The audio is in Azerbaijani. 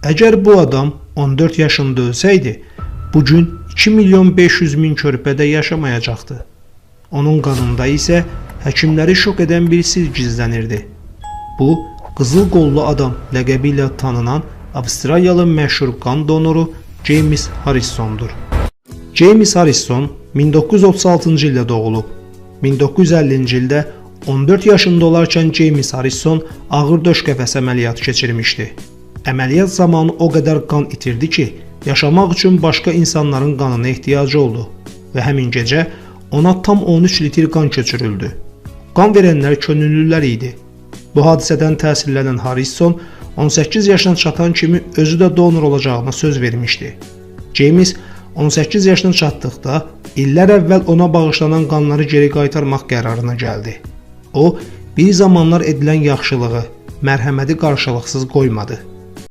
Əgər bu adam 14 yaşında ölsəydi, bu gün 2 milyon 500 min körpədə yaşamayacaqdı. Onun qanında isə həkimləri şok edən bir sirr gizlənirdi. Bu, qızıl qollu adam ləqəbi ilə tanınan Avstraliyalı məşhur qan donoru James Harrisondur. James Harrison 1936-cı ildə doğulub. 1950-ci ildə 14 yaşında olarkən James Harrison ağır döş qəfəsi əməliyyatı keçirmişdi. Əməliyyat zamanı o qədər qan itirdi ki, yaşamaq üçün başqa insanların qanına ehtiyacı oldu və həmin gecə ona tam 13 litr qan köçürüldü. Qan verənlər könüllülər idi. Bu hadisədən təsirlənən Harrison 18 yaşına çatan kimi özü də donor olacağına söz vermişdi. James 18 yaşına çatdıqda illər əvvəl ona bağışlanan qanları geri qaytarmaq qərarına gəldi. O, bir zamanlar edilən yaxşılığı, mərhəməti qarşılıqsız qoymadı.